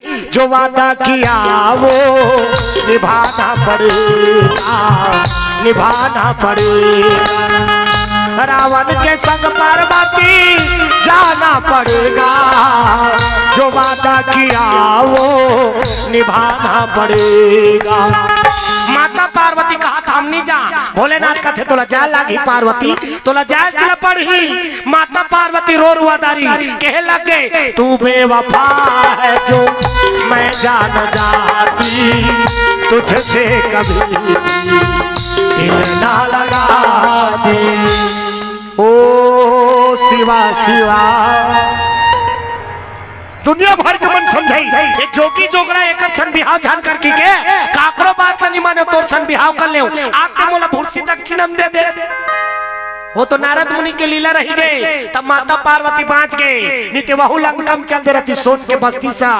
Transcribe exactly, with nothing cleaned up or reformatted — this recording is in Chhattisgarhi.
जो वादा किया वो निभाना पड़ेगा, निभाना पड़ेगा। रावण के संग पार्वती जाना पड़ेगा, जो वादा किया वो निभाना पड़ेगा। माता पार्वती कहा था हम नहीं जा, भोलेनाथ कथे तोला जाय लागही पार्वती, तोला जाय ला पड़ही। माता पार्वती रो रुआ दारी कहे लग गए, तू बेवफा है जो मैं जान जाती, तुझसे कभी दिल ना लगाती। ओ शिवा शिवा। दुनिया भर के मन समझाई, ये जोगी जोगड़ा एकर सन बिहाव झन कर की के, काकरो बात ला नहीं माने, तोर सन बिहाव कर ले। आप तो मोला भुर्सी दक्षिणम दे दे। वो तो नारद मुनि के लीला रही गए, तब माता पार्वती बाँच गए, नहीं ते वहू लंका म चल दे रहती सोन के बस्ती सा।